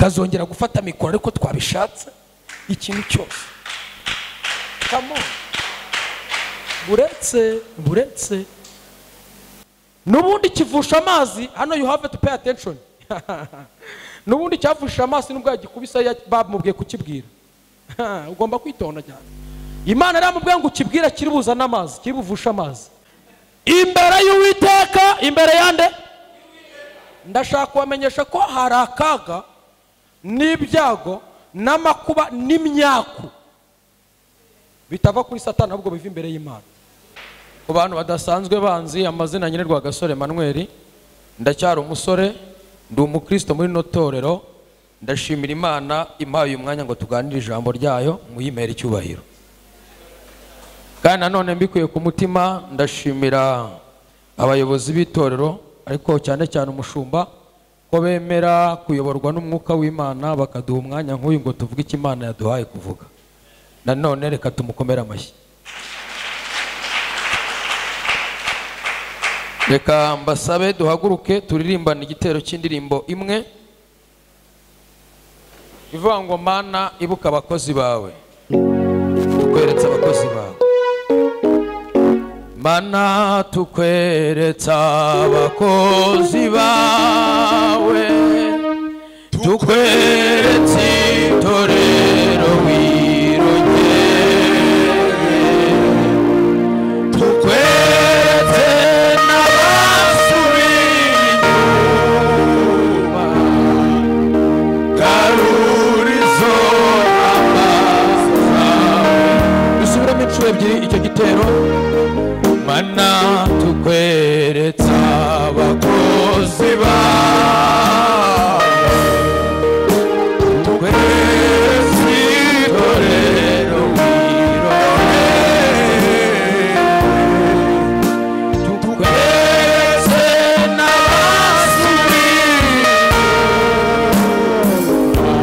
Tukazongera gufata mikoro ariko twabishatse ikintu cyose. Come on. Buretse nubundi kivusha amazi hano, you have to pay attention. Nubundi cyavusha amazi nubwo yagikubisa bamubwiye kukibwira. Ugomba kwitonda cyane. Imana yaramubwiye ngo ukibwira kiribuza n'amazi, kiribuvusha amazi. Imbere y'Uwiteka, imbere yande? Ndashaka kubamenyesha ko hari akaga n'ibyago n'amakuba n'imyaku bitava kuri Satani ahubwo biva imbere y'Imana. Ku bantu badasanzwe banzi amazina nyine Rwagasore Emmanuel, ndacyari umusore, ndi umukristo muri no torero. Ndashimira Imana impaye uyu mwanya ngo tuganire ijambo ryayo, muyimere icyubahiro. Kandi nanone mbikuye ku mutima ndashimira abayobozi b'itorero, ariko cyane cyane umushumba, ko bemera kuyoborwa n'umwuka w'Imana bakaduha umwanya nk'uyu ngo tuvuge icyo Imana yaduhaye kuvuga. Nanone reka tumukomere amashyi. Reka mbasabe duhaguruke turirimbane igitero cy'indirimbo imwe ivuga ngo Mana ibuka abakozi bawe, tukweretse abakozi bawe. Mana tukweretse abakozi bawe, tukweretse itorero wirongeye, tukweretse n'abasubiye inyuma, garurizo amazawe. Dusubiremo inshuro ebyiri icyo gitero. Mana tukweretse abakozi bawe, tukweretse itorero wirongeye, tukweretse n'abasubiye inyuma,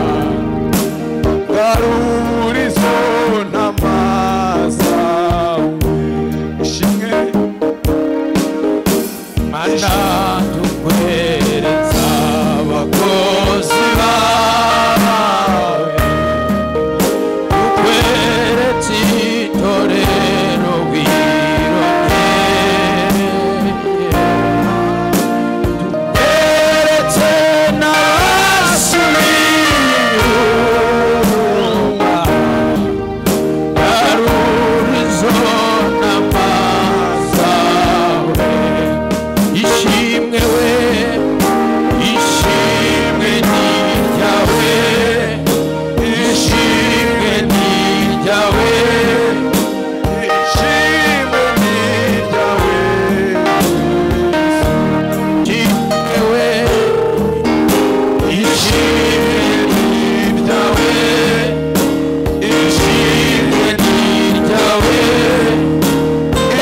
garurizo n'amazawe. Mana tukweretse abakozi bawe, tukweretse itorero wirongeye, tukweretse n'abasubiye inyuma, garurizo n'amazawe. Ishimwe we, ishimwe ni ryawe, ishimwe ni ryawe, Ishimwe ni ryawe, ishimwe we, ishimwe ni ryawe, ishimwe ni ryawe,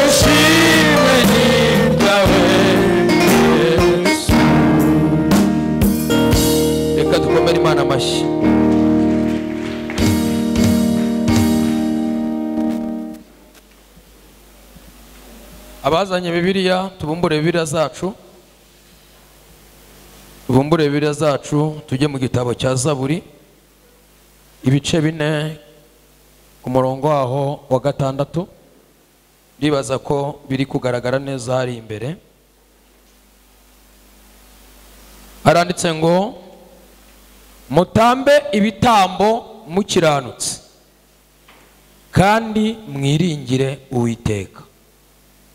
ishimwe ni ryawe. Reka dukomere Imana amashyi. Abazanye Bibiliya tubumbure Bibiliya zacu, tubumbure Bibiliya zacu tujye mu gitabo cya Zaburi ibice 4 ku murongo waho wa 6. Ndibaza ko biri kugaragara neza hari imbere. Haranditse ngo mutambe ibitambo mukiranutse kandi mwiringire Uwiteka.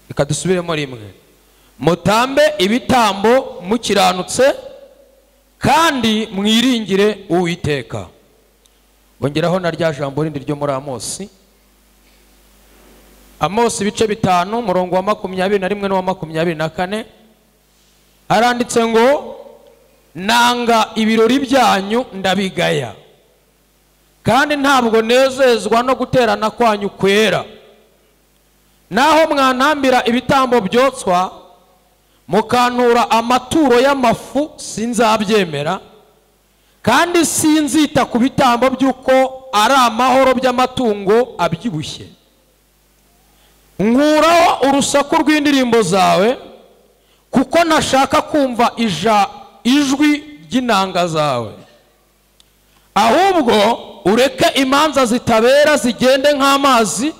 Reka dusubiremo rimwe. Mutambe ibitambo mukiranutse kandi mwiringire Uwiteka. Bongeraho na rya jambo rindi ryo muri Amosi. Amosi ibice 5 umurongo wa 21 n'uwa 24 haranditse ngo nanga ibirori byanyu ndabigaya, kandi ntabwo nezezwa no guterana kwanyu kwera. Naho mwantambira ibitambo byotswa mukantura amaturo y'amafu sinzabyemera, kandi sinzita ku bitambo by'uko ari amahoro by'amatungo abyibushye. Nkuraho urusaku rw'indirimbo zawe, kuko ntashaka kumva ijwi ry'inanga zawe. Ahubwo ureke imanza zitabera zigende nk'amazi,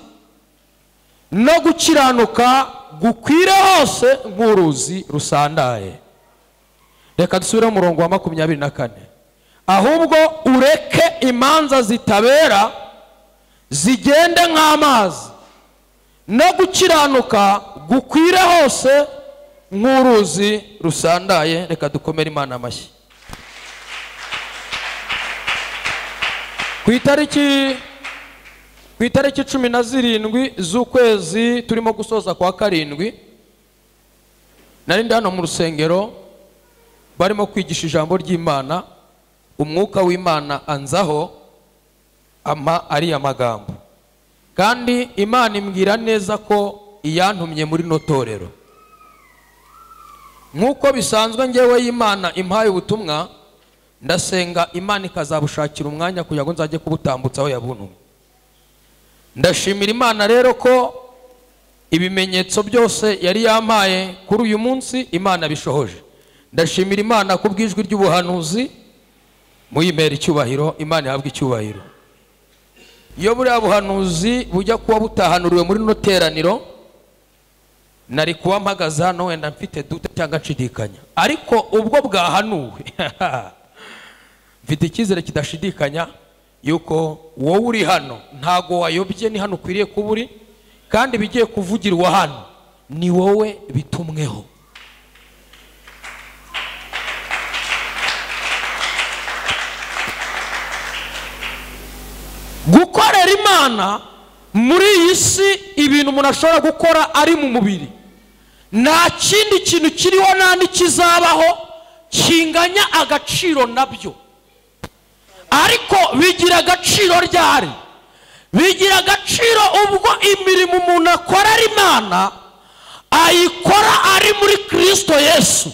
no gukiranuka gukwire hose nk'uruzi rusandaye. Reka dusubire mu murongo wa 24. Ahubwo ureke imanza zitabera zigende nk'amazi, no gukiranuka gukwire hose nk'uruzi rusandaye. Reka dukomere Imana amashyi. Ku itariki 17 z'ukwezi turimo gusoza kwa 7, nari ndi hano mu rusengero barimo kwigisha ijambo ry'Imana. Umwuka w'Imana anzaho ampa ariya magambo, kandi Imana imbwira neza ko iyantumye muri no torero. Nk'uko bisanzwe ngewe y'Imana impaye ubutumwa, ndasenga Imana ikazabushakira umwanya kugira ngo nzajye kubutambutsa aho yabuntumye. Ndashimira Imana rero ko ibimenyetso byose yari yampaye kuri uyu munsi Imana bishohoje. Ndashimira Imana ku bw'ijwi ry'ubuhanuzi, muyimera icyubahiro, Imana ihabwe icyubahiro. Iyo buriya buhanuzi bujya kuba butahanuriwe muri no teraniro, nari kuba mpagaze hano wenda mfite dute cyangwa nshidikanya, ariko ubwo bwahanuwe mfite icyizere kidashidikanya yuko wowe uri hano ntago wayobye, ni hano ukwiriye kuba uri, kandi bigiye kuvugirwa hano ni wowe bitumweho. Gukorera Imana muri iyi si, ibintu umuntu ashobora gukora ari mu mubiri, nta kindi kintu kiriho nta n'ikizabaho kinganya agaciro nabyo. Ariko bigira agaciro ryari? Bigira agaciro ubwo imirimo umuntu akorera Imana ayikora ari muri Kristo Yesu.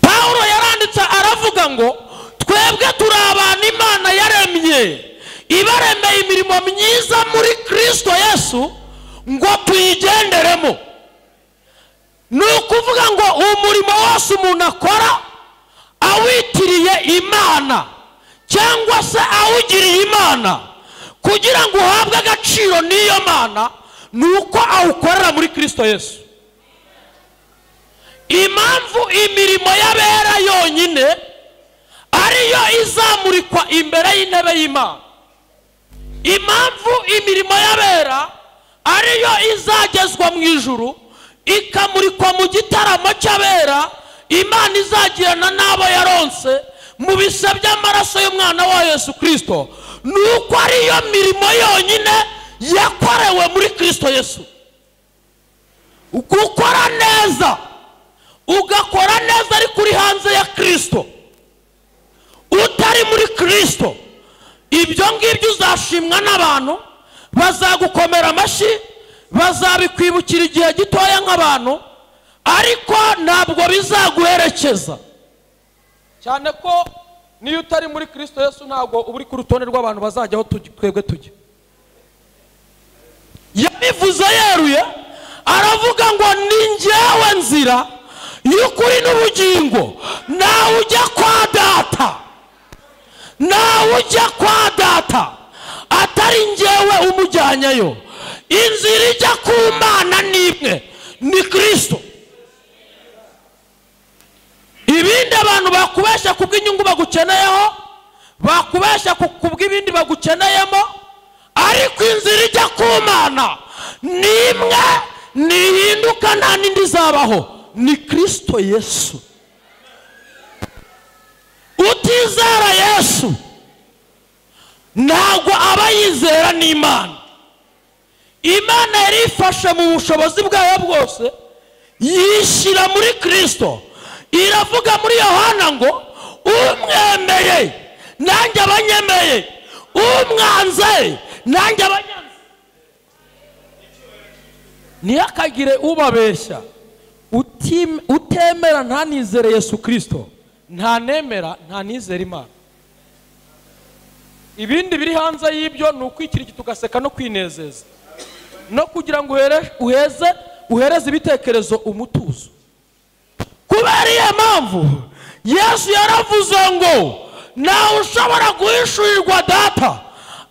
Paulo yaranditse aravuga ngo twebwe turi abantu Imana yaremye, ibaremeye imirimo myiza muri Kristo Yesu ngo tuyigenderemo. Ni ukuvuga ngo umurimo wose umuntu akora awitiriye Imana cyangwa se awugiriye Imana, kugira ngo uhabwe agaciro n'iyo Mana, ni uko awukorera muri Kristo Yesu. Impamvu imirimo y'abera yonyine ariyo izamurikwa imbere y'intebe y'Imana, impamvu imirimo y'abera ariyo izagezwa mu ijuru ikamurikwa mu gitaramo cy'abera, Imana izagirana n'abo yaronse mu bise by'amaraso y'umwana wa Yesu Kristo, nuko ariyo mirimo yonyine yakorewe muri Kristo Yesu. Gukora neza, ugakora neza ariko uri hanze ya Kristo, utari muri Kristo, ibyo ngibyo uzashimwa n'abantu, bazagukomera amashyi, bazabikwibukira igihe gitoya nk'abantu, ariko ntabwo bizaguherekeza. Cyane ko niyo utari muri Kristo Yesu ntabwo uba uri ku rutonde rw'abantu bazajyaho twebwe tujya. Yabivuze yeruye aravuga ngo ni njyewe nzira y'ukuri n'ubugingo, nawe ujya kwa data, nawe ujya kwa data atari njyewe umujyanyayo. Inzira ijya ku Mana ni imwe, ni Kristo. Ibindi abantu bakubesha kubw'inyungu bagukeneyeho, bakubesha kubw'ibindi bagukeneyemo, ariko inzira ijya ku Mana ni imwe, ntihinduka, nta n'indi izabaho, ni Kristo Yesu. Utizera Yesu ntabwo aba yizera n'Imana. Imana yari ifashe mu bushobozi bwayo bwose yishyira muri Kristo. Iravuga muri Yohana ngo umwemeye nanjye abanyemeye, umwanze nanjye abanyanze. Ntiyakagire ubabeshya. Utemera ntanizere Yesu Kristo, ntanemera ntanizere Imana. Ibindi biri hanze y'ibyo ni ukwikirigita ugaseka no kwinezeza, no kugira ngo uhereze ibitekerezo umutuzo. Kubera iyo mpamvu Yesu yaravuze ngo nawe ushobora guhishurirwa data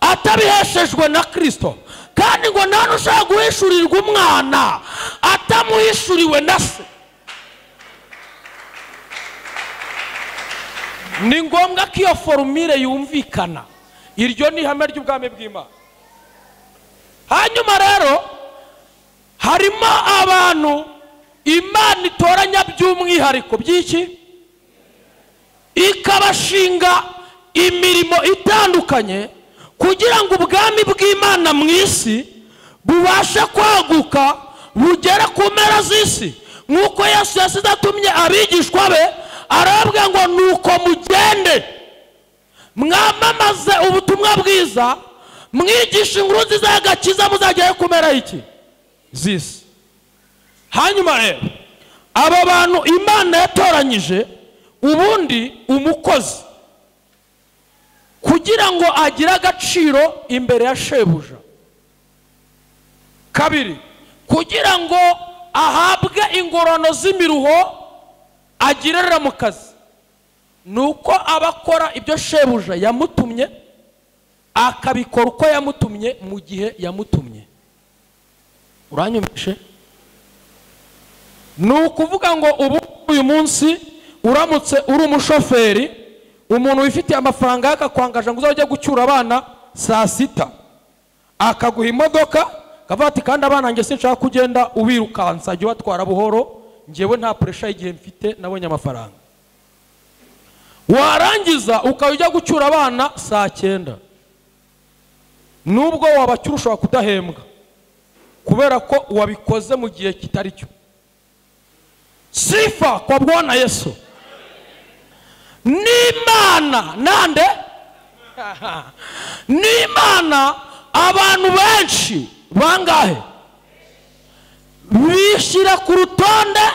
atabiheshejwe na Kristo, kandi ngo nta ushobora guhishurirwa umwana atamuhishuriwe na se. Ni ngombwa ko iyo formule yumvikana. Iryo ni ihame ry'ubwami bw'Imana. Hanyuma rero harimo abantu Imana itoranya by'umwihariko by'iki, ikabashinga imirimo itandukanye kugira ngo ubwami bw'Imana mu isi bubashe kwaguka bugere ku mpera z'isi, nk'uko Yesu yasize atumye abigishwa be arababwira ngo nuko mugende mwamamaze ubutumwa bwiza, mwigisha inkuru nziza y'agakiza, muzagere ku mpera y'iki z'isi. Hanyuma rero aba bantu Imana yatoranyije, ubundi umukozi kugira ngo agire agaciro imbere ya shebuja, kabiri kugira ngo ahabwe ingororano z'imiruho agirira mu kazi, nuko abakora ibyo shebuja yamutumye akabikora uko yamutumye mu gihe yamutumye. Uranyumvishe? Ni ukuvuga ngo ubu uyu munsi uramutse uri umushoferi, umuntu wifitiye amafaranga yakakwangaje ngo uzajye gucyura abana saa sita, akaguha imodoka akavuga ati kandi abana njye sinshaka kugenda ubirukansa, jya ubatwara buhoro, njyewe nta pressure y'igihe mfite, nabonye amafaranga. Warangiza ukaba ujya gucyura abana saa 9, nubwo wabacyura ushobora kudahembwa kubera ko wabikoze mu gihe kitari cyo. Sifa kwa Bwana Yesu. N'Imana nande? N'Imana abantu benshi bangahe bishyira ku rutonde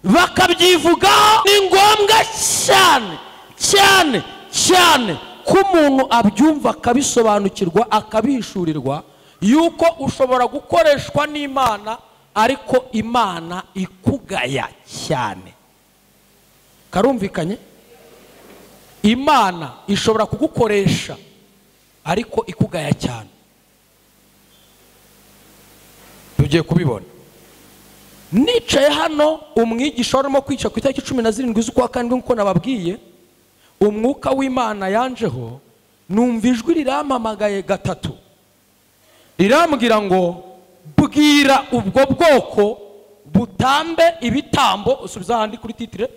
bakabyivugaho. Ni ngombwa cyane cyane cyane ko umuntu abyumva akabisobanukirwa akabihishurirwa yuko ushobora gukoreshwa n'Imana ariko Imana ikugaya cyane. Karumvikanye? Imana ishobora kugukoresha ariko ikugaya cyane. Tugiye kubibona. Nicaye hano umwigisha warimo kwica ku itariki 17 z'ukwa karindwi nkuko nababwiye, umwuka w'Imana yanjeho, numva ijwi rirampamagaye gatatu rirambwira ngo bwira ubwo bwoko butambe ibitambo. Usubiza ahandi kuri titre,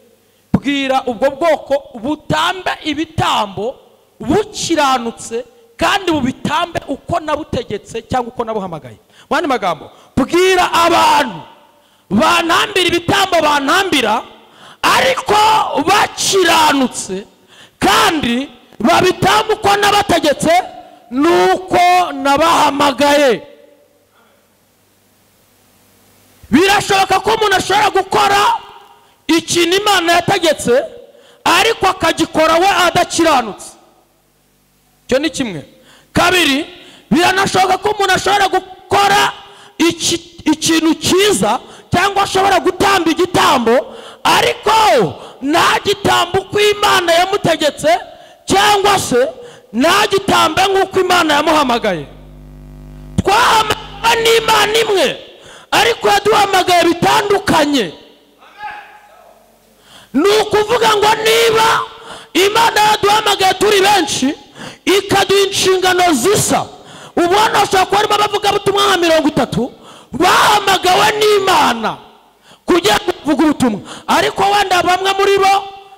bwira ubwo bwoko butambe ibitambo bukiranutse kandi bubitambe uko nabutegetse cyangwa uko nabuhamagaye. Mwana magambo, bwira abantu bantambira ibitambo bantambira ariko bakiranutse kandi babitamba uko nabategetse nuko nabahamagaye. Birashoboka ko umuntu ashobora gukora ikintu Imana yategetse ariko akagikora we adakiranutse. Icyo ni kimwe. Kabiri, biranashoboka ko umuntu ashobora gukora ikintu cyiza cyangwa ashobora gutamba igitambo ariko ntagitambe uko Imana yamutegetse cyangwa se ntagitambe nk'uko Imana yamuhamagaye. Twahamagawe n'Imana imwe ariko yaduhamagaye bitandukanye. Ni ukuvuga ngo niba Imana yaduhamagaye turi benshi ikaduha inshingano zisa, ubona ashobora kuba harimo abavugabutumwa nka 30 bahamagawe n'Imana kugira ngo bavuge ubutumwa, ariko wenda bamwe muri bo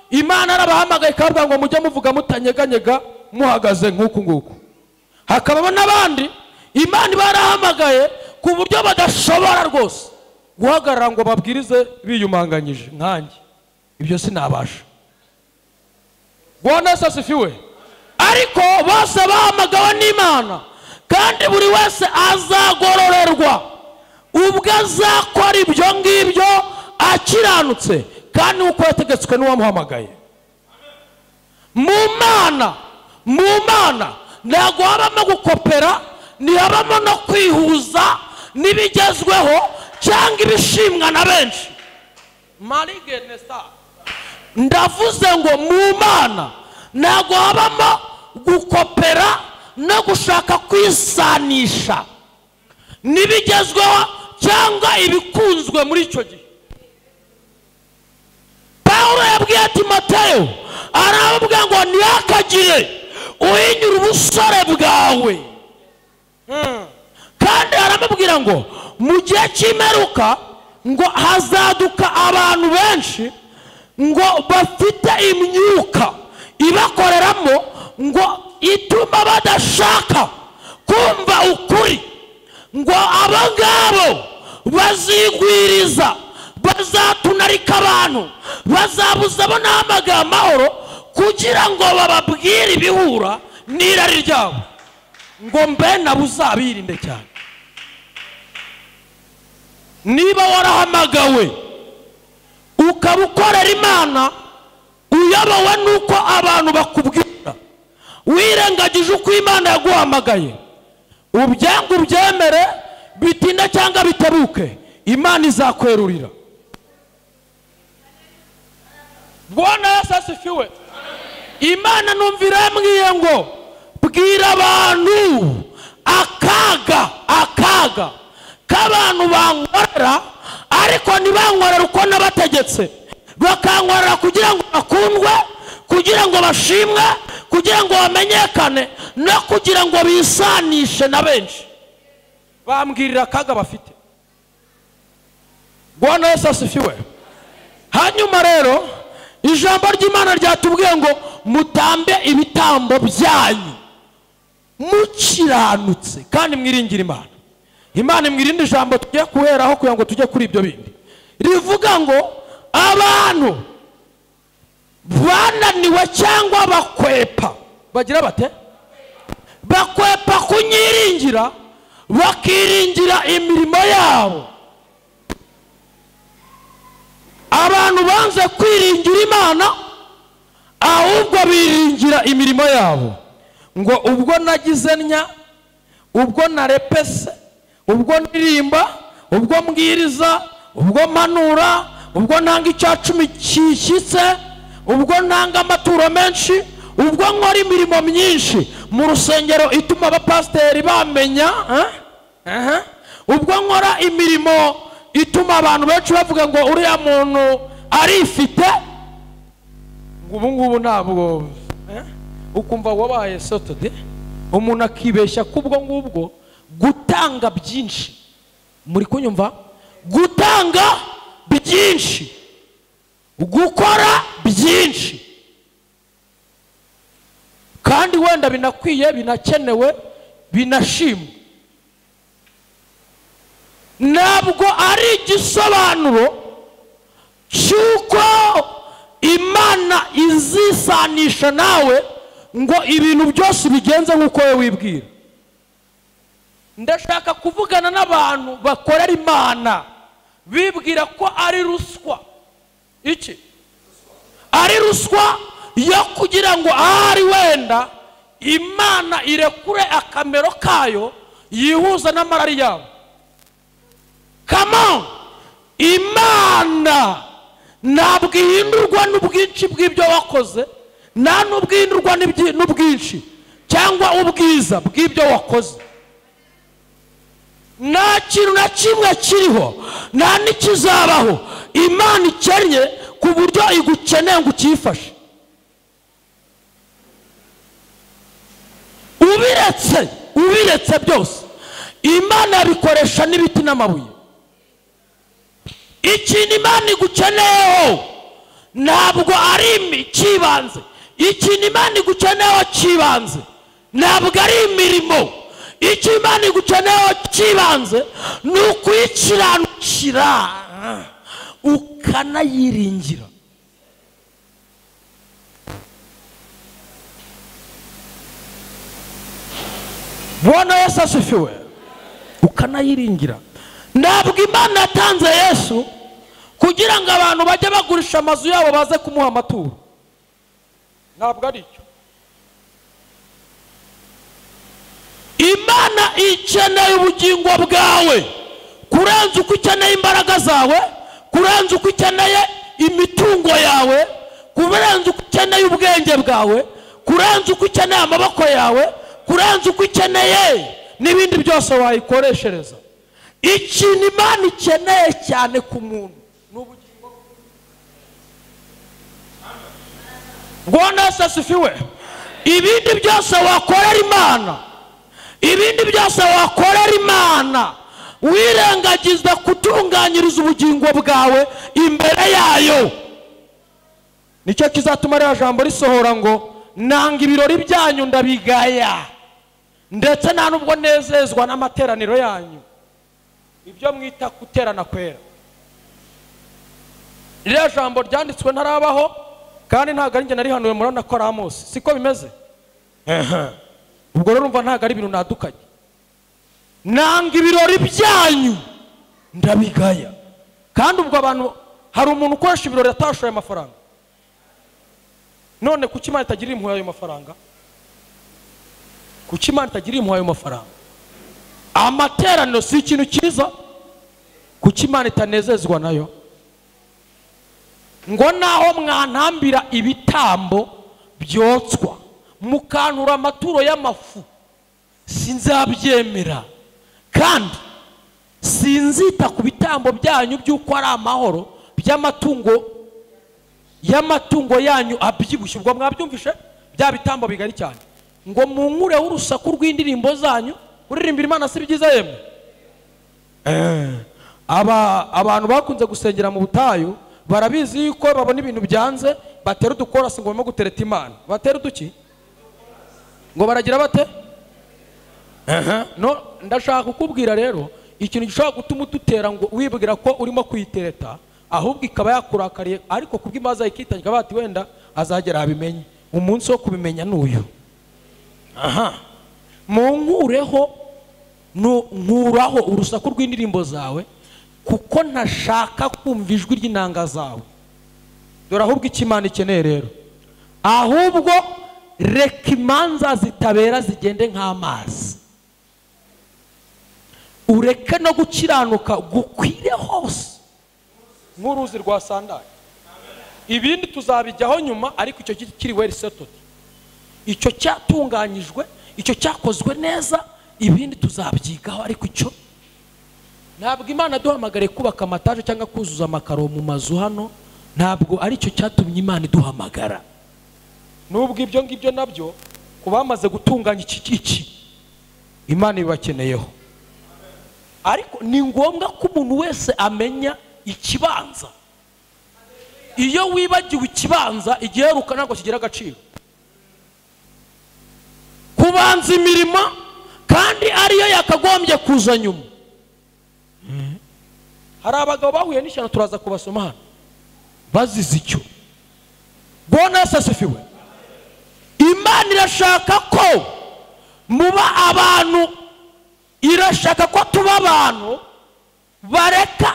Imana arabahamagaye ikababwira ngo mujye muvuga mutanyeganyega muhagaze nk'uku nguku. Hakabamo n'abandi Imana barahamagaye ku buryo badashobora rwose guhagarara ngo babwirize biyumanganyije nkanjye, ibyo sinabasha. Bwana Yesu asifiwe. Ariko bose bahamagawe n'Imana kandi buri wese azagororerwa ubwo azakora ibyo ngibyo akiranutse kandi uko yategetswe n'uwamuhamagaye. Mu Mana ntabwo habamo gukopera, ntihabamo no kwihuza n'ibigezweho cyangwa ibishimwa na benshi. Ndavuze ngo mu Mana ntabwo habamo gukopera no gushaka kwisanisha n'ibigezweho cyangwa ibikunzwe muri icyo gihe. Pawulo yabwiye Timoteyo, arababwira ngo ntihakagire uhinyura ubusore bwawe. Kandi aramubwira ngo mu gihe cy'imperuka ngo hazaduka abantu benshi ngo bafite imyuka ibakoreramo ngo ituma badashaka kumva ukuri, ngo abo ngabo bazigwiriza, bazatunarika abantu, bazabuza abo nahamagaye amahoro kugira ngo bababwire ibihura n'irari ryabo, ngo mbe nabo uzabirinde cyane. Niba warahamagawe ukaba ukorera Imana uyobowe n'uko abantu bakubwira, wirengagije uko Imana yaguhamagaye, ubyange ubyemere, bitinda cyangwa bitebuke, Imana izakwerurira. Bwana Yesu asifiwe. Imana numvira yambwiye ngo bwira abantu akaga akaga k'abantu bankorera ariko ntibankorera uko nabategetse, bakankorera kugira ngo bakundwe, kugira ngo bashimwe, kugira ngo bamenyekane, no kugira ngo bisanishe na benshi. Bambwirira akaga bafite. Bwana Yesu asifiwe. Hanyuma rero ijambo ry'Imana ryatubwiye ngo mutambe ibitambo byanyu mukiranutse kandi mwiringire Imana. Imana mwirinde ijambo tujye kuheraho kugira ngo tujye kuri ibyo bindi rivuga ngo abantu bananiwe cyangwa bakwepa, bagira bate? Bakwepa kunyiringira, bakiringira imirimo yabo. Abantu banze kwiringira Imana ahubwo biringira imirimo yabo, ngo ubwo nagize nya, ubwo narepese, ubwo ndirimba, ubwo mbwiriza, ubwo manura, ubwo ntanga icya cumi kishyitse, ubwo ntanga amaturo menshi, ubwo nkora imirimo myinshi mu rusengero ituma abapasiteri bamenya, ubwo nkora imirimo ituma abantu benshi bavuga ngo uriya muntu arifite, ngo ubu ngubu ntabwo ukumva wabaye sotode. Umuntu akibeshya kubwo ngubwo gutanga byinshi. Muri kunyumva? Gutanga byinshi, gukora byinshi, kandi wenda binakwiye, binakenewe, binashimwe, ntabwo ari igisobanuro cy'uko Imana izisanisha nawe ngo ibintu byose bigenze nk'uko wowe wibwira. Ndashaka kuvugana n'abantu bakorera Imana bibwira ko ari ruswa. Iki ari ruswa yo kugira ngo ahari wenda Imana irekure akamero kayo yihuza n'amarari yabo. Come on! Imana ntabwo ihindurwa n'ubwinshi bw'ibyo wakoze, nta n'ubwihindurwa n'ubwinshi cyangwa ubwiza bw'ibyo wakoze. Nta kintu na kimwe kiriho, nta n'ikizabaho Imana ikennye ku buryo igukeneye ngo ukifashe. Ubiretse byose, Imana yabikoresha n'ibiti n'amabuye. Ikintu Imana igukeneyeho ntabwo ari ikibanze. Ikintu Imana igukeneyeho kibanze ntabwo ari imirimo. Icyo Imana igukeneyeho kibanze ni ukuyikiranukira ukanayiringira. Bwana Yesu asifiwe. Ukanayiringira. Ntabwo Imana yatanze Yesu kugira ngo abantu bajye bagurisha amazu yabo baze kumuha amaturo. Ntabwo ari icyo. Imana ikeneye ubugingo bwawe kurenza uko ukeneye imbaraga zawe, kurenza uko ukeneye imitungo yawe, Kurenza uko ukeneye ubwenge bwawe, kurenza uko ukeneye amaboko yawe, kurenza uko ukeneye n'ibindi byose wayikoreshereza. Ikintu Imana ikeneye cyane ku muntu ni ubugingo. Bwana Yesu asifiwe. Ibindi byose wakorera Imana, ibindi byose wakorera Imana, wirengagiza kutunganyiriza ubugingo bwawe imbere yayo. Nicyo kizatuma ririya jambo risohora ngo nanga ibirori byanyu ndabigaya, ndetse nta nubwo nezezwa n'amateraniro yanyu. Ibyo mwita guterana kwera. Ririya jambo ryanditswe ntarabaho, kandi ntabwo ari njye narihanuye, murabona ko ari Amosi, siko bimeze? Ubwo rero urumva ntabwo ari ibintu nadukanye. Nanga ibirori byanyu ndabigaya. Kandi ubwo abantu, hari umuntu ukoresha ibirori atashoye amafaranga. None kuki Imana itagirira impuhwe ayo mafaranga? Kuki Imana itagirira impuhwe ayo mafaranga? Amateraniro si ikintu cyiza? Kuki Imana itanezezwa nayo? Ngo naho mwantambira ibitambo byotswa, mukantura amaturo y'amafu, sinzabyemera, kandi sinzita ku bitambo byanyu by'uko ari amahoro by'amatungo y'amatungo yanyu abyibushye. Ubwo mwabyumvishe bya bitambo bigari cyane. Ngo munkureho urusaku rw'indirimbo zanyu. Kuririmbira Imana si byiza yemwe? Abantu bakunze gusengera mu butayu barabizi yuko babona ibintu byanze, batera udukorasi ngo barimo gutereta Imana. Batera uduki? Ngo baragira bate? No, ndashaka kukubwira rero ikintu gishobora gutuma udutera ngo wibwira ko urimo kuyitereta, ahubwo ikaba yakurakariye, ariko kubw'imbaza ikitanyika bati wenda azagera abimenye. Umunsi wo kubimenya n'uyu. Munkureho, nkuraho urusaku rw'indirimbo zawe, kuko ntashaka kumva ijwi ry'inanga zawe. Dore ahubwo icyo Imana ikeneye rero, ahubwo reka imanza zitabera zigende nk'amazi, ureke no gukiranuka gukwire hose nk'uruzi rwa sandari. Ibindi tuzabijyaho nyuma, ariko icyo kiri well settled, icyo cyatunganyijwe, icyo cyakozwe neza, ibindi tuzabyigaho. Ariko icyo ntabwo Imana duhamagare kubaka amataje cyangwa kuzuza amakaro mu mazu hano, ntabwo ari cyo cyatumye Imana iduhamagara. Nubwo ibyo ngibyo nabyo kubamaze gutunganya iki Imana ibakeneyeho, ariko ni ngombwa ko umuntu wese amenya ikibanza. Iyo wibagiwe ikibanza, igiheruka ntabwo kigira agaciro. Kubanza imirimo kandi ariyo yakagombye kuza nyuma. Hari abagabo bahuye n'ishyano, turaza kubasoma hano, bazize icyo. Bwana Yesu asifiwe. Imana irashaka ko muba abantu, irashaka ko tuba abantu bareka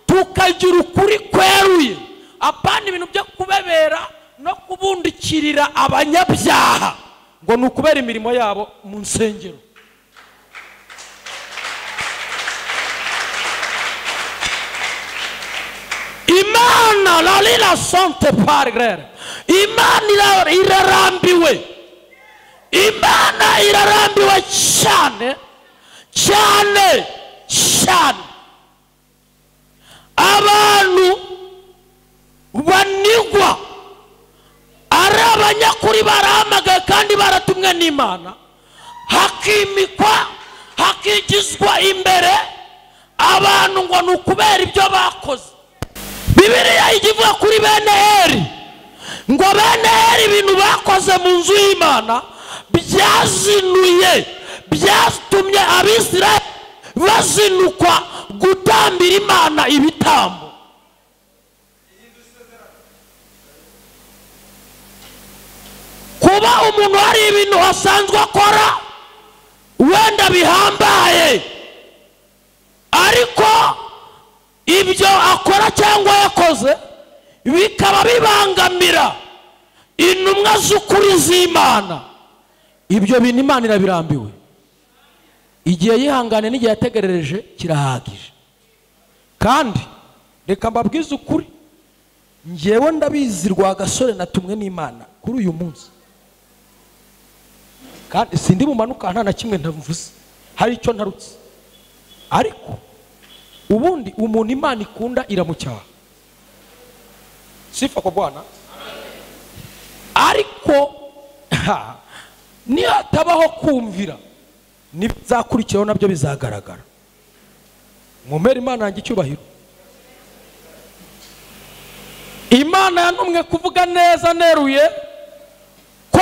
tukagira ukuri kweruye, apana ibintu byo kubebera no kubundikirira abanyabyaha ngo ni ukubera imirimo yabo mu nsengero. Imana lalila sante pargrere. Imana irarambiwe. Imana irarambiwe cyane cyane cyane. Abantu banigwa ari abanyakuri barahamagaye kandi baratumwe n'Imana, hakimikwa hakigizwa imbere abantu ngo ni ukubera ibyo bakoze. Bibiliya ivuga kuri bene Heri ngo bene Heri ibintu bakoze mu nzu y'Imana byazinuye, byatumye Abisirayeli bazinukwa gutambira Imana ibitambo. Kuba umuntu hari ibintu asanzwe akora wenda bihambaye, ariko ibyo akora cyangwa yakoze bikaba bibangamira intumwa z'ukuri z'Imana, ibyo bintu Imana irabirambiwe. Igihe yihangane n'igihe yategerereje kirahagije. Kandi reka mbabwize ukuri, Ngewe ndabizi Rwagasore natumwe n'Imana kuri uyu munsi, kandi sindi bumanuka nta na kimwe ntavuze, hari icyo ntarutse. Ariko ubundi umuntu Imana ikunda iramucyaha. Sifa kwa Bwana. Ariko nihatabaho kumvira, n'ibizakurikiraho nabyo bizagaragara. Mumere Imana yanjye icyubahiro. Imana yantumwe kuvuga neza neruye ko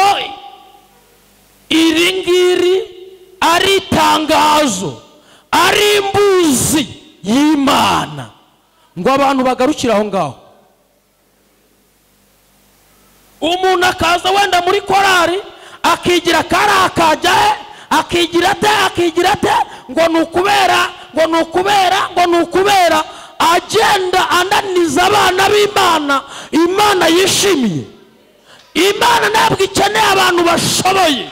iri ngiri ari itangazo, ari imbuzi y'Imana, ngo abantu bagarukire aho ngaho. Umuntu akaza wenda muri korari akigira karakajya he, akigira te, akigira te, ngo nukubera, ngo nukubera, ngo nukubera, agenda ananiza abana b'Imana. Imana yishimiye. Imana ntabwo ikeneye abantu bashoboye.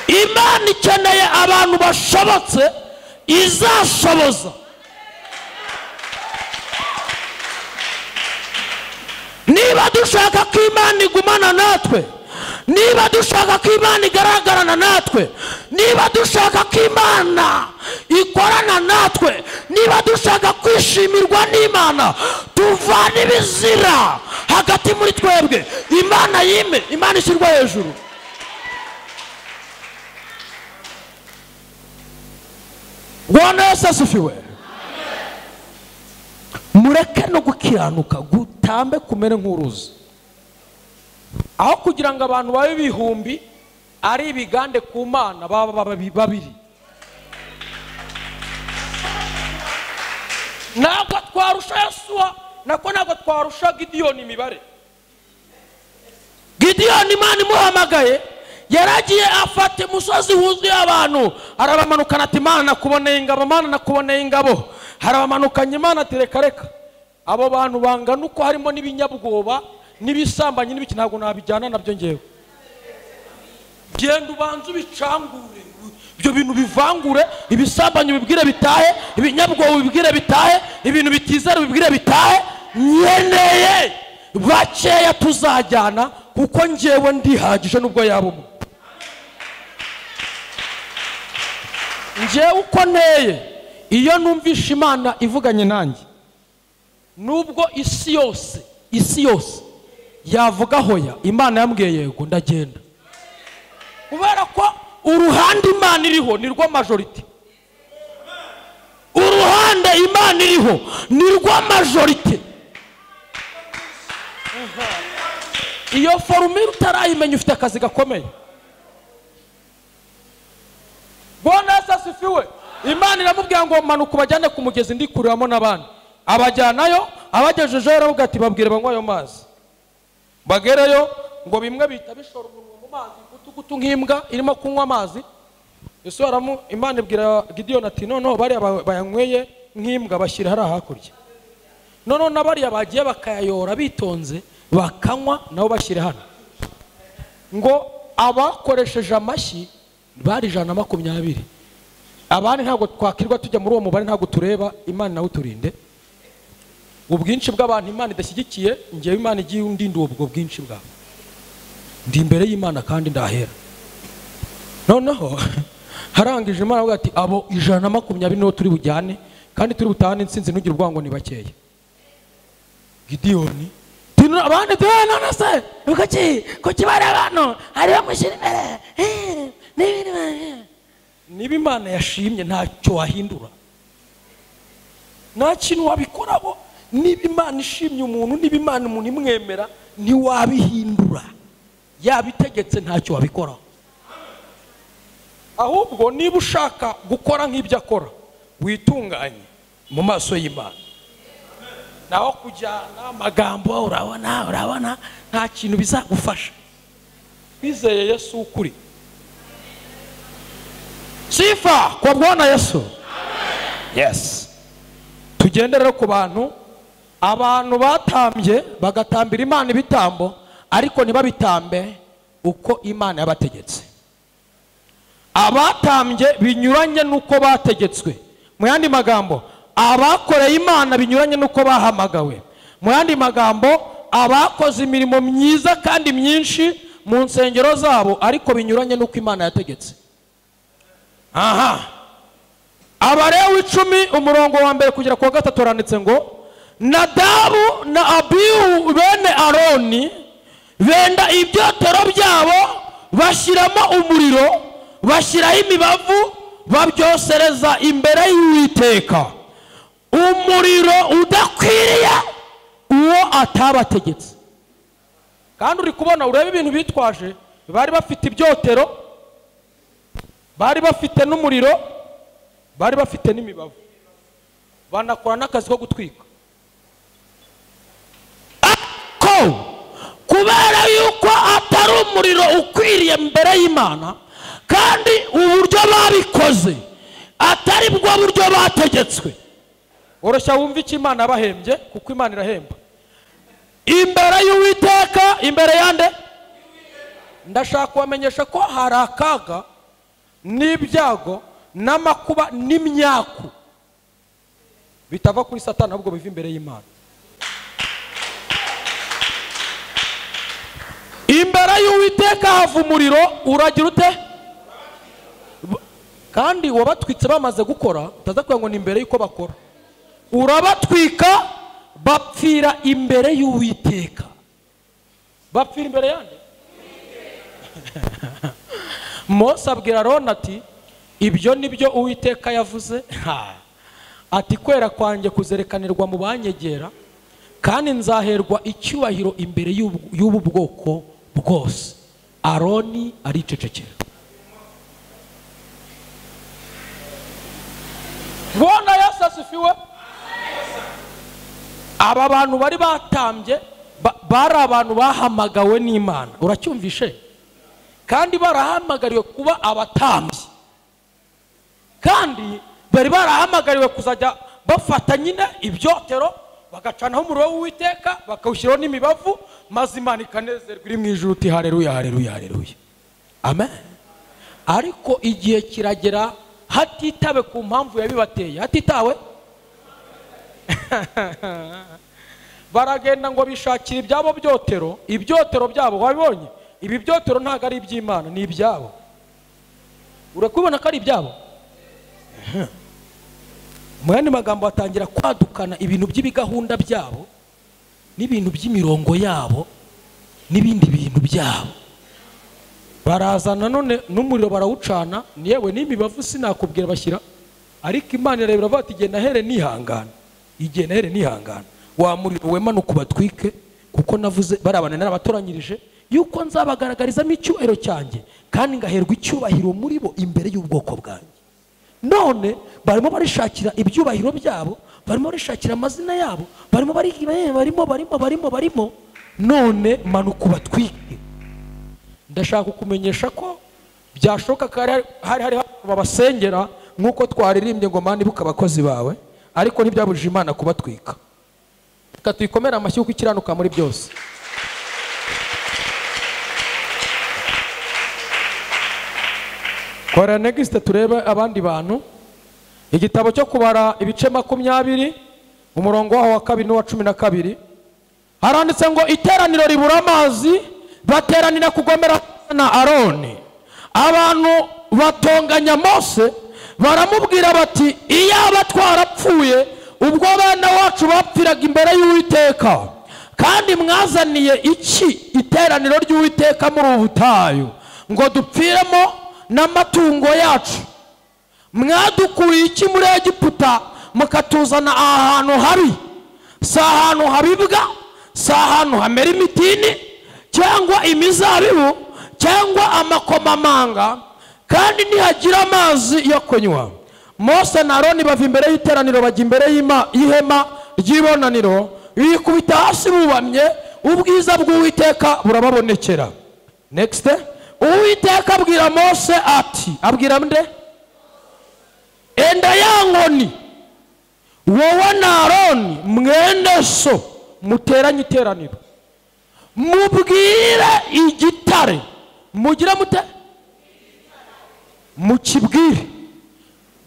Imana ikeneye abantu bashobotse izashoboza. Niba dushaka ko Imana igumana natwe, niba dushaka ko Imana igaragarana natwe, niba dushaka ko Imana ikorana natwe, niba dushaka kwishimirwa n'Imana, tuvane ibizira hagati muri twebwe. Imana yime, Imana ishyirwa hejuru. Bwana Yesu asifiwe. Mureke no gukiranuka gutambe kumere nk'uruzi. Aho kugira ngo abantu babe ibihumbi ari ibigande ku Mana, baba babiri. Ntabwo twarusha Yosuwa, nako ntabwo twarusha Gidiyoni imibare. Gidiyoni Imana imuhamagaye, yaragiye afata umusozi wuzuye abantu, arabamanukana ati Imana nakuboneye ingabo, Imana nakuboneye ingabo. Harabamanukanye Imana ati reka reka, abo bantu bangana uko harimo n'ibinyabwoba n'ibisambanyi n'ibiki, ntabwo nabijyana nabyo ngewe. Genda ubanze ubicangure, ibyo bintu bivangure, ibisambanyi ubibwire bitahe, ibinyabwoba ubibwire bitahe, ibintu bitizera ubibwire bitahe. Nkeneye bakeya tuzajyana, kuko ngewe ndihagije nubwo yaba umwe. Ngewe uko nteye, iyo numvishe Imana ivuganye nanjye, nubwo isi yose, isi yose yavuga hoya, Imana yambwiye yego, ndagenda. Kubera ko uruhande Imana iriho ni rwo majority. Uruhande Imana iriho ni rwo majority. Iyo formule utarayimenya ufite akazi gakomeye. Bwana Yesu asifiwe. Imana iramubwira ngo manuka ubajyane ku mugezi ndikuriramo n'abandi. Abajyanayo, abagejejeyo aravuga ati babwire banywe ayo mazi. Bagereyo ngo bimwe bita bishora umunwa mu mazi gutugutu nk'imbwa irimo kunywa amazi. Yesu aramu Imana ibwira Gidiyoni ati noneho bariya bayanyweye nk'imbwa bashyira hariya hakurya. Noneho n'abariya bagiye bakayayora bitonze bakanywa nabo bashyira hano. Ngo abakoresheje amashyi bari 120. Abandi ntabwo twakirwa tujya muri uwo mubare, ntabwo tureba. Imana nawe uturinde ubwinshi bw'abantu Imana idashyigikiye. Ngewe Imana igiye undinda ubwo bwinshi bwabo, ndi imbere y'Imana kandi ndahera. Noneho harangije Imana avuga ati abo 120 nibo turi bujyane, kandi turi butahane intsinzi, ntugire ubwango ni bakeya. Gidiyoni abandi none se kuki kuki bari abantu hari bamushyira imbere. Niba Imana yashimye ntacyo wahindura, nta kintu wabikoraho. Niba Imana ishimye umuntu, niba Imana umuntu imwemera, ntiwabihindura. Yabitegetse ntacyo wabikoraho. Ahubwo niba ushaka gukora nk'ibyo akora, witunganye mu maso y'Imana. Naho kujyana amagambo urabona urabona nta kintu bizagufasha. Wizeye Yesu ukuri. Sifa kwa Bwana Yesu. Yes. Tugendere ku bantu, abantu batambye bagatambira Imana ibitambo, ariko ntibabitambe uko Imana yabategetse. Abatambye binyuranye nuko bategetswe. Mu yandi magambo, Abakoreye Imana binyuranye n'uko bahamagawe. Mu yandi magambo, abakoze imirimo myiza kandi myinshi mu nsengero zabo ariko binyuranye n'uko Imana yategetse. Aha, Abalewi 10 umurongo wa 1 kugera ku wa 3 haranditse ngo Nadabu na Abihu bene Aroni benda ibyotero byabo, bashyiramo umuriro, bashyiraho imibavu, babyosereza imbere y'Uwiteka, umuriro udakwiriye uwo atabategetse. Kandi uri kubona, urebe ibintu bitwaje. Bari bafite ibyotero, bari bafite n'umuriro, bari bafite n'imibavu, banakora n'akazi ko gutwika. Ko kubera yuko atari umuriro ukwiriye mbere y'Imana, kandi uburyo babikoze atari bwo buryo bategetswe. Oroshya wumve icyo Imana yabahembye, kuko Imana irahemba. Imbere y'Uwiteka, imbere yande? Ndashaka kubamenyesha ko hari akaga n'ibyago n'amakuba n'imyaku bitava kuri Satani, ahubwo biva imbere y'Imana. Imbere y'Uwiteka hava umuriro, uragira ute? Kandi wabatwitse bamaze gukora, utaza kugira ngo ni imbere y'uko bakora. Urabatwika, bapfira imbere y'Uwiteka. Bapfira imbere yande? Mose abwira Aroni ati ibyo nibyo Uwiteka yavuze, ati kwera kwanjye kuzerekanirwa mu banyegera, kandi nzaherwa icyubahiro imbere y'ubu bwoko bwose. Aroni aricecekera. Bwana Yesu asifiwe. Aba bantu bari batambye, bari abantu bahamagawe n'Imana. Uracyumvishe? Kandi barahamagariwe kuba abatambyi, kandi bari barahamagariwe kuzajya bafata nyine ibyotero, bagacanaho umuriro w'Uwiteka, bakawushyiraho n'imibavu, maze Imana ikanezerwa iri mu ijuru uti haleluya, haleluya, haleluya, amen. Ariko igihe kiragera hatitawe ku mpamvu yabibateye, hatitawe baragenda ngo bishakire ibyabo byotero. Ibyotero byabo wabibonye, ibi byotero ntabwo ari iby'Imana, ni ibyabo. Urakubona ko ari ibyabo. Mu yandi magambo, batangira kwadukana ibintu by'ibigahunda byabo n'ibintu by'imirongo yabo n'ibindi bintu byabo. Barazana none n'umuriro barawucana, yewe n'imibavu sinakubwira bashyira. Ariko Imana irabira iravuga ati igihe nahere nihangana, igihe nahere nihangana, wa muriro wemanuka ubatwike, kuko navuze barabana narabatoranyirije yuko nzabagaragarizamo icyubahiro cyanjye, kandi ngaherwa icyubahiro muri bo imbere y'ubwoko bwanjye. None barimo barishakira ibyubahiro byabo, barimo barishakira amazina yabo, barimo barimo barimo barimo barimo, none manuka ubatwike. Ndashaka kukumenyesha ko byashoboka ko hari babasengera nk'uko twaririmbye ngo Mana ibuka abakozi bawe, ariko ntibyabujije Imana kubatwika. Reka tuyikomere amashyi kuko ikiranuka muri byose. Kora next turebe abandi bantu. Igitabo cyo kubara ibice 20 umurongo waho wa 2 n'uwa 12 haranditse ngo iteraniro ribura amazi, bateranira kugomera na Aroni. Abantu batonganya Mose, baramubwira bati iyaba twarapfuye ubwo abana wacu bapfiraga imbere y'Uwiteka, kandi mwazaniye iki iteraniro ry'Uwiteka muri ubu butayu ngo dupfiremo n'amatungo yacu? Mwadukuye iki muri Egiputa mukatuzana ahantu habi? Si ahantu habibwa, si ahantu hamera imitini cyangwa imizabibu cyangwa amakomamanga, kandi ntihagira amazi yo kunywa. Mose na Aroni bava imbere y'iteraniro bajya imbere y'ihema ry'ibonaniro, bikubita hasi bubamye, ubwiza bw'Uwiteka burababonekera. Next. Uwiteka abwira Mose ati, abwira nde? Enda ya nkoni, wowe na Aroni mwene so muteranye iteraniro, mubwire igitare, mugire mute? Mukibwire.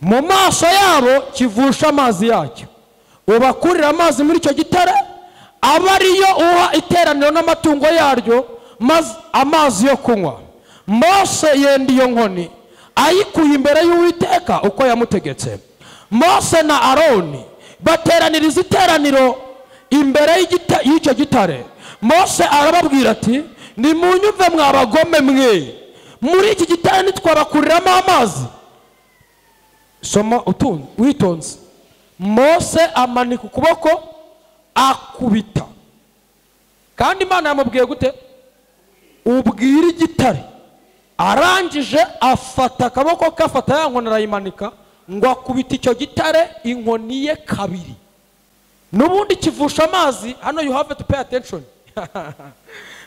Mu maso yabo kivusha amazi yacyo. Ubakurira amazi muri icyo gitare, aba ariyo uha iteraniro n'amatungo yaryo maze amazi yo kunywa. Mose yenda iyo nkoni ayikuye imbere y'Uwiteka uko yamutegetse. Mose na Aroni bateraniriza iteraniro imbere y'icyo gitare. Mose arababwira ati nimunyumve mwa bagome mwe, muri iki gitare nitwabakuriramo amazi. Soma witonze. Mose amanika ukuboko akubita. Kandi Imana yamubwiye gute? Ubwira igitare. Arangije afata akaboko kafata ya nkoni arayimanika ngo akubita icyo gitare inkoni ye kabiri. Nubundi kivusha amazi. Hano you have to pay attention.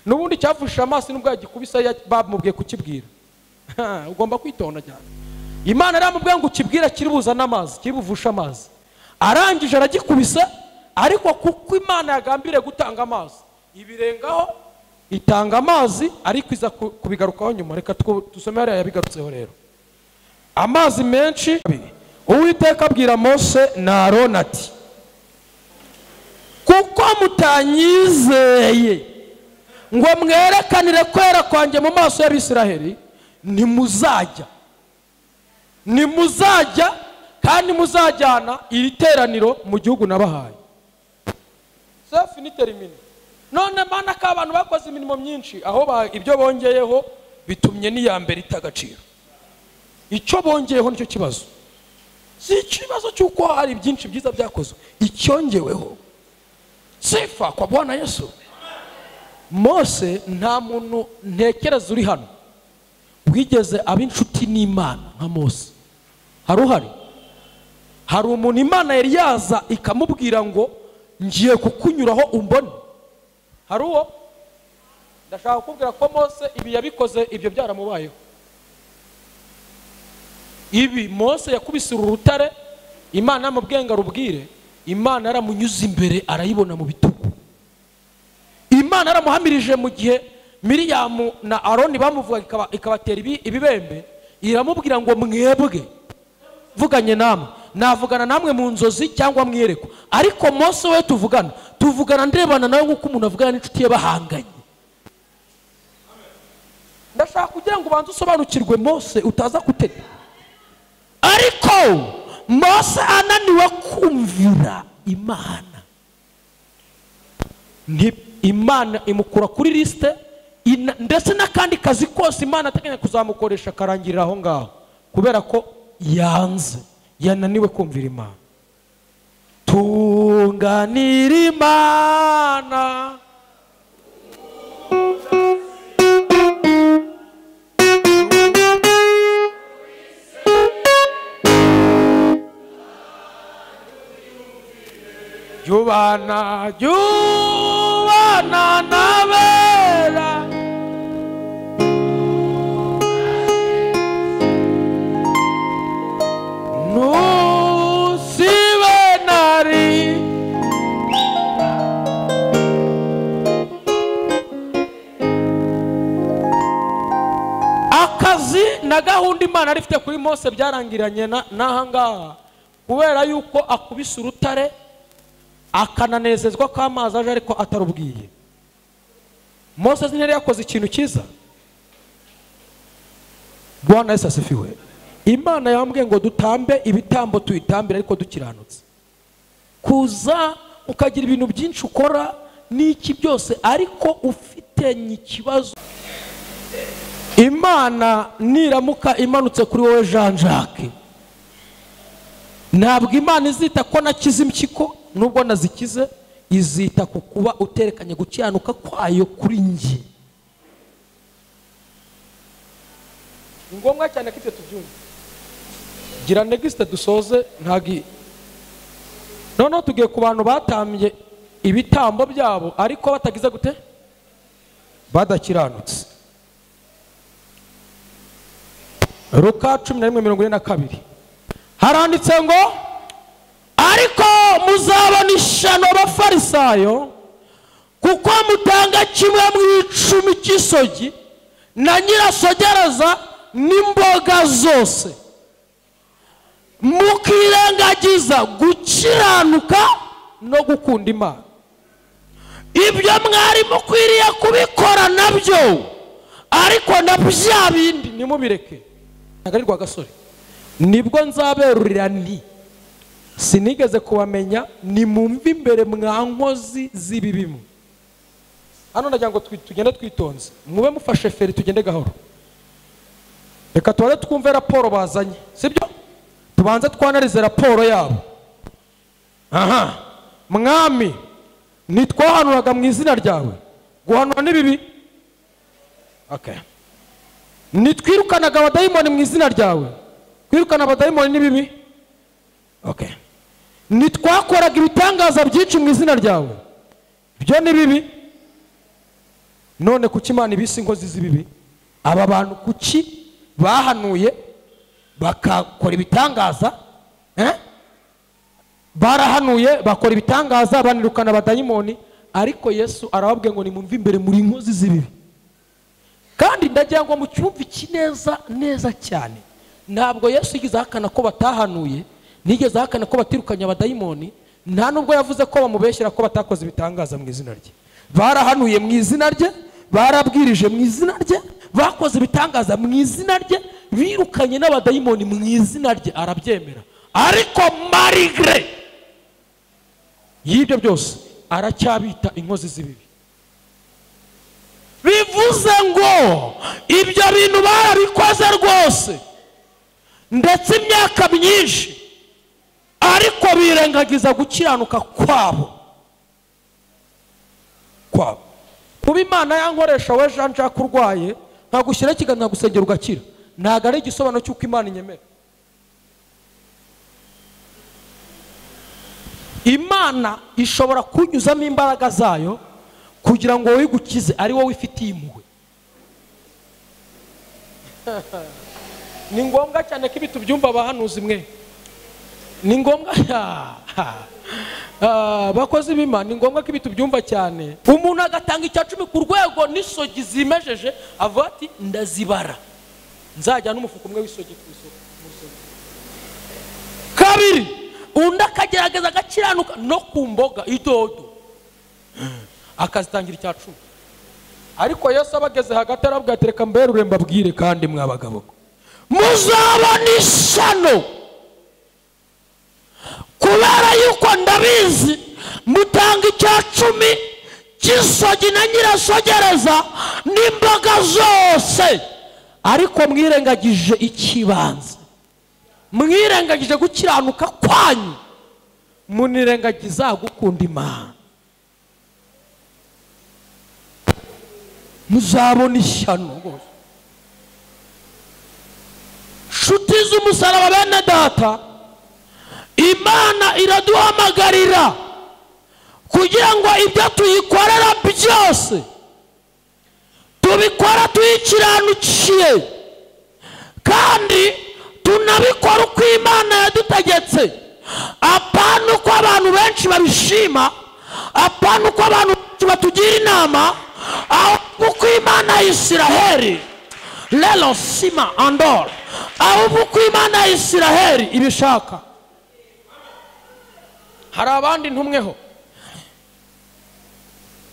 Nubundi cyavusha amazi nubwo yagikubise bamubwiye kukibwira. Ugomba kwitonda cyane. Imana yaramubwiye ngo ukibwira kiri buzana amazi, kiri buvusha amazi. Arangije aragikubise, ariko kuko Imana yagambiriye gutanga amazi, ibirengaho itanga amazi, ariko iza kubigarukaho nyuma. Reka tusome hariya yabigarutseho rero. Amazi menshi. Uwiteka abwira Mose na Aroni ati kuko mutanyizeye ngo mwerekanire kwera kwanjye mu maso y'Abisiraheli, ntimuzajya kandi muzajyana iri teraniro mu gihugu nabahaye. Safi ni termine. None mana ka abantu bakoze imirimo myinshi, aho ibyo bongeyeho bitumye n'iya mbere itagaciro. Icyo bongeyeho nicyo kibazo. Si ikibazo cy'uko hari byinshi byiza byakozwe, icyongeweho. Sifa kwa Bwana Yesu. Mose nta muntu ntekereza uri hano wigeze aba inshuti n'Imana nka Mose. Hari uhari? Hari umuntu Imana yari yaza ikamubwira ngo ngiye kukunyuraho umbone? Hari uwo? Ndashaka kukubwira ko Mose ibi yabikoze, ibyo byaramubayeho. Ibi Mose yakubise urutare, Imana yamubwiye ngo arubwire, Imana yaramunyuze imbere arayibona mu bitugu. Imana yaramuhamirije mu gihe Miriyamu na Aroni bamuvuga ikabatera ibibembe, iramubwira ngo mwebwe vuganye namwe, navugana namwe mu nzozi cyangwa mwiyerekwa, ariko Mose we tuvugana ndebana nawe nk'uko umuntu avugana n'inshuti ye bahanganye. Ndashaka kugira ngo ubanze usobanukirwe Mose utaza kutega. Ariko Mose ananiwe kumvira Imana, Imana imukura kuri liste, ndetse n'akandi kazi kose Imana ateganya kuzamukoresha karangirira aho ngaho, kubera ko yanze, yananiwe kumvira Imana. Tunganira Imana. Jubana, jubana nabera. Nusibe nari. Akazi na gahunda Imana arifite kuri Mose byarangiranye n'ahangaha, kubera yuko akubise urutare akananezezwa ko amazi aje ariko atarubwiye. Mose ntiyari yakoze ikintu cyiza. Bwana Yesu asifiwe. Imana yambwiye ngo dutambe ibitambo tuyitambire ariko dukiranutse. Kuza ukagira ibintu byinshi ukora n'iki byose ariko ufitenye ikibazo. Imana niramuka imanutse kuri wowe Jean Jacques, ntabwo Imana izita ko nakize impyiko nubwo nazikize, izita ku kuba uterekanye gukiranuka kwayo kuri njye. Ni ngombwa cyane ko ibyo tubyumva. Gira negisite dusoze ntagi. Noneho tugiye ku bantu batambye ibitambo byabo ariko batagize gute? Badakiranutse. Luka 11:42 haranditse ngo ariko muzabona ishyano bafarisayo, kuko mutanga kimwe mu icumi cy'isogi na nyirasogereza n'imboga zose, Mukirengagiza gukiranuka no gukunda Imana. Ibyo mwari mukwiriye kubikora nabyo, ariko na bya bindi nimubireke. Ntabwo ari Rwagasore. Nibwo nzaberurira nti sinigeze kubamenya, nimumve imbere mwa nkozi z'ibibi. Hano ndagira ngo tugende twitonze, mube mufashe feri tugende gahoro. Reka tubanze twumve raporo bazanye, sibyo? Tubanze twanarize raporo yabo. Aha, mwami, nitwahanuraga mu izina ryawe. Guhanura ni bibi? Okay. Nitwirukanaga abadayimoni mu izina ryawe. Kwirukana abadayimoni ni bibi? Okay. Nitwakoraga ibitangaza byinshi mu izina ryawe. Ibyo ni bibi? None kuki Imana ibise inkozi z'ibibi? Aba bantu kuki bahanuye bakakora ibitangaza? Barahanuye bakora ibitangaza banirukana abadayimoni, ariko Yesu arababwiye ngo nimumve imbere muri inkozi z'ibibi. Kandi ndagira ngo mucyumve iki neza neza cyane. Ntabwo Yesu yigeze ahakana ko batahanuye, nigeze ahakana ko batirukanye abadayimoni, nta nubwo yavuze ko bamubeshyira ko batakoze ibitangaza mu izina rye. Barahanuye mu izina rye, barabwirije mu izina rye, bakoze ibitangaza mu izina rye, birukanye n'abadayimoni mu izina rye, arabyemera. Ariko malgré y'ibyo byose aracyabita inkozi z'ibibi. Bivuze ngo ibyo bintu barabikoze rwose ndetse imyaka myinshi, ariko birengagiza gukiranuka kwabo. Kuba Imana yankoresha we Jean Jacques urwaye nkagushyira ikiganza nkagusengera ugakira, ntabwo ari igisobanuro cy'uko Imana inyemera. Imana ishobora kunyuzamo imbaraga zayo kugira ngo wowe igukize, ari wowe ifitiye impuhwe. Ni ngombwa cyane ko ibi tubyumva abahanuzi mwe. Ni ngombwa bakozi b'Imana, ni ngombwa ko ibi tubyumva cyane. Umuntu agatanga icya cumi ku rwego n'isogi zimejeje, avuga ati ndazibara, nzajya n'umufuka umwe w'isogi ku isoko. Kabiri, undi akagerageza agakiranuka no ku mboga idodo, akazitangira icya cumi. Ariko Yesu abageze hagati arabwira ati reka mberure mbabwire kandi mwa bagabo, muzabona ishyano kubera yuko ndabizi mutanga icya cumi cy'isogi na nyirasogereza n'imboga zose, ariko mwirengagije ikibanza, mwirengagije gukiranuka kwanyu, munirengagiza gukunda Imana. Muzabona ishyano rwose. Nshuti z'umusaraba bene data, Imana iraduhamagarira kugira ngo ibyo tuyikorera byose tubikora tuyikiranukiye, kandi tunabikora uko Imana yadutegetse. Apana uko abantu benshi babishima, apana uko abantu batugira inama, ahubwo uko Imana ya Isiraheli lelo sima andor, ahubwo uko Imana ya Isiraheli ibishaka. Hari abandi ntumweho.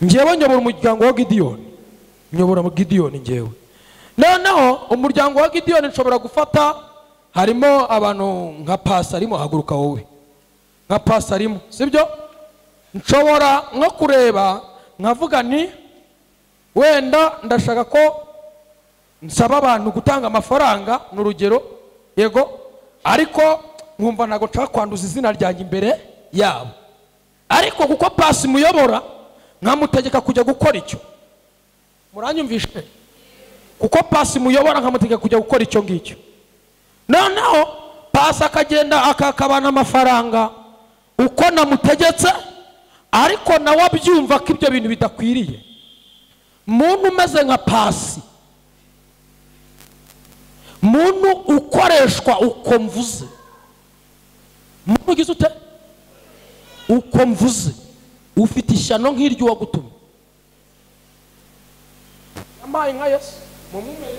Ngewe nyobora umuryango wa Gidiyoni, nyobora mu Gidiyoni ngewe. Noneho umuryango wa Gidiyoni nshobora gufata, harimo abantu nka pasi arimo, haguruka wowe, nka pasi arimo, sibyo? Nshobora nko kureba nkavuga ni wenda ndashaka ko nsaba abantu gutanga amafaranga, ni urugero, yego, ariko nkumva ntabwo nshaka kwanduza izina ryanjye imbere yabo, ariko kuko pasi muyobora nkamutegeka kujya gukora icyo. Muranyumvishe? Kuko pasi muyobora nkamutegeka kujya gukora icyo ngicyo. Noneho pasi akagenda akakabana amafaranga uko namutegetse, ariko nawe abyumva ko ibyo bintu bidakwiriye. Muntu umeze nka pasi, muntu ukoreshwa uko mvuze, muntu ugize ute uko mvuze, ufite ishyano nk'iryo wagutumye. Yambaye nka Yesu mumumere.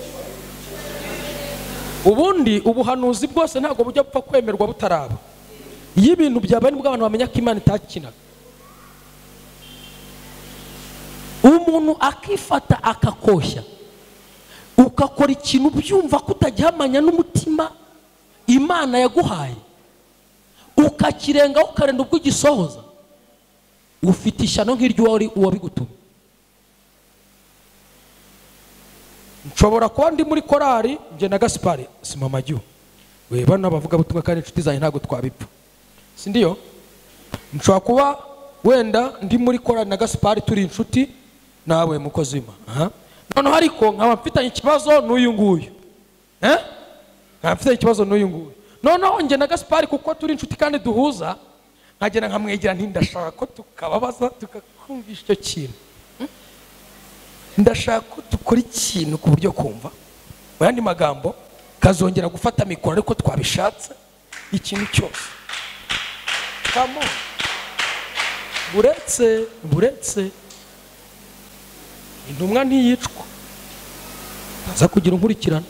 Ubundi ubuhanuzi bwose ntabwo bujya bupfa kwemerwa butaraba. Iyo ibintu byabaye nibwo abantu bamenya ko Imana itakinaga. Umuntu akifata akakoshya, ukakora ikintu byumva ko utagihamanya n'umutima Imana yaguhaye, ukakirengaho ukarenda ubwo ugisohoza, ufite ishyano nk'iryo wari uwabigutumye. Nshobora kuba ndi muri korari njye na Gaspari, si mama jyu we bano bavuga butumwa kandi inshuti zanjye ntabwo twabipfa, si ndiyo? Nshobora kuba wenda ndi muri korari na Gaspari turi inshuti nawe mukozi w'Imana, noneho ariko nkaba mfitanye ikibazo n'uyu nguyu, nkaba mfitanye ikibazo n'uyu nguyu, noneho njye na Gaspari kuko turi inshuti kandi duhuza, nkagenda nkamwegera nti ndashaka ko tukababaza tukakumvisha icyo kintu, ndashaka ko dukora ikintu ku buryo kumva. Mu yandi magambo kazongera gufata mikoro ariko twabishatse ikintu cyose. Come on. Buretse intumwa ntiyicwa, aza kugira inkurikirana.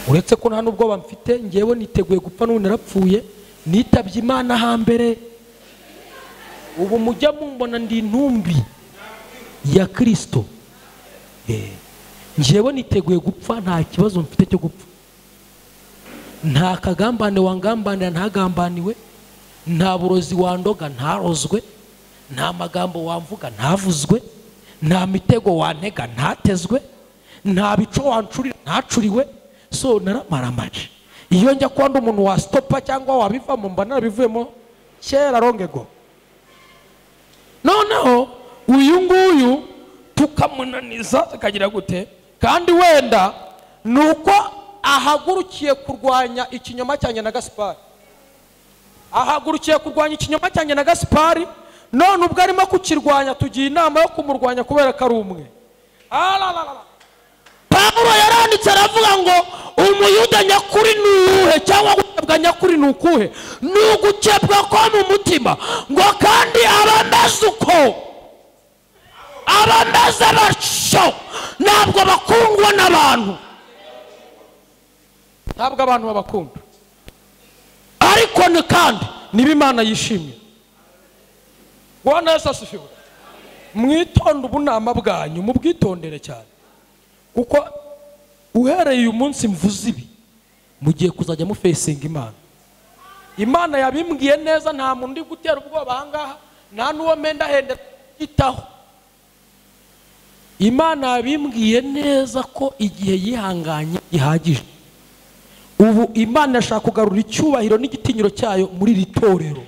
Uretse ko nta nubwo bamfite, ngewe niteguye gupfa n'ubu narapfuye, nitabye Imana hambere. Ubu mujya mumbona ndi intumbi ya Kristo. Ngewe niteguye gupfa, nta kibazo mfite cyo gupfa. Nta kagambane wangambanira ntagambaniwe, nta burozi wandoga ntarozwe, nta magambo wamvuga ntavuzwe, nta mitego wantega ntatezwe, nta bico wancurira ntacuriwe. So naramaramaje. Iyo njya kwanda umuntu wa stopa cyangwa wabivamo mba narabivuyemo kera rongego. Noneho uyu nguyu tukamunaniza tukagira gute, kandi wenda nuko ahagurukiye kurwanya ikinyoma cyanjye na Gaspari, ahagurukiye kurwanya ikinyoma cyanjye na Gaspari, none ubwo arimo kukirwanya tugiye inama yo kumurwanya kubera ko ari umwe. Pawulo yaranditse aravuga ngo umuyuda nyakuri ni uwuhe, cyangwa gukebwa nyakuri ni ukuhe? Ni ugukebwa ko mu mutima, ngo kandi abameze uko, abameze batyo ntabwo bakundwa n'abantu, ntabwo abantu babakunda, ariko ni kandi niba Imana yishimye. Bwana Yesu asifiwe. Mwitonde ubunama bwanyu, mubwitondere cyane, kuko uhereye uyu munsi mvuze ibi mugiye kuzajya mufesinga Imana. Imana yabimbwiye neza, nta muntu ndi gutera ubwoba aha ngaha, nta n'uwo menda henda itaho. Imana yabimbwiye neza ko igihe yihanganye gihagije. Ubu Imana yashaka kugarura icyubahiro n'igitinyiro cyayo muri iri torero.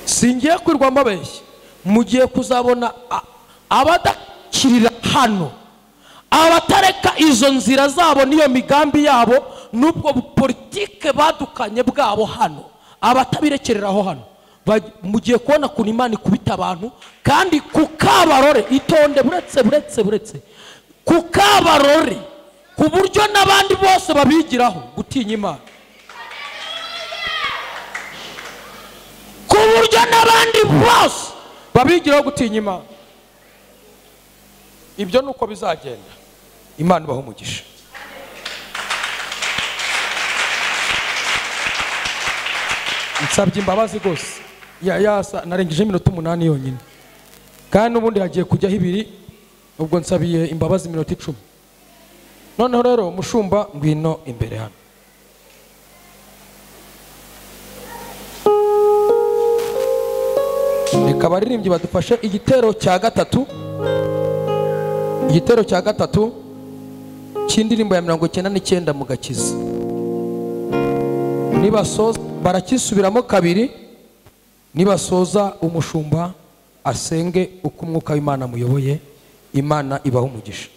Singiye kwirwa mbabeshya, mugiye kuzabona abadakirira hano, abatareka izo nzira zabo n'iyo migambi yabo n'ubwo politike badukanye bwabo hano, abatabirekereraho hano, mugiye kubona kuntu Imana ikubita abantu. Kandi kukabarore, itonde, buretse buretse buretse, kukabarore ku buryo n'abandi bose babigiraho gutinya Imana, ku buryo n'abandi bose babigiraho gutinya Imana. Ibyo nuko bizagenda. Imana ibahe umugisha. Nsabye imbabazi rwose, narengeje iminota 8 yonyine, kandi n'ubundi hagiye kujyaho 2, ubwo nsabiye imbabazi iminota 10. Noneho rero mushumba ngwino imbere hano. Reka abaririmbyi badufashe igitero cya gatatu, igitero cya gatatu cy'indirimbo ya 99 mu gakiza. Nibasoza barakisubiramo kabiri, nibasoza umushumba asenge uko umwuka w'Imana muyoboye. Imana ibaho umugisha.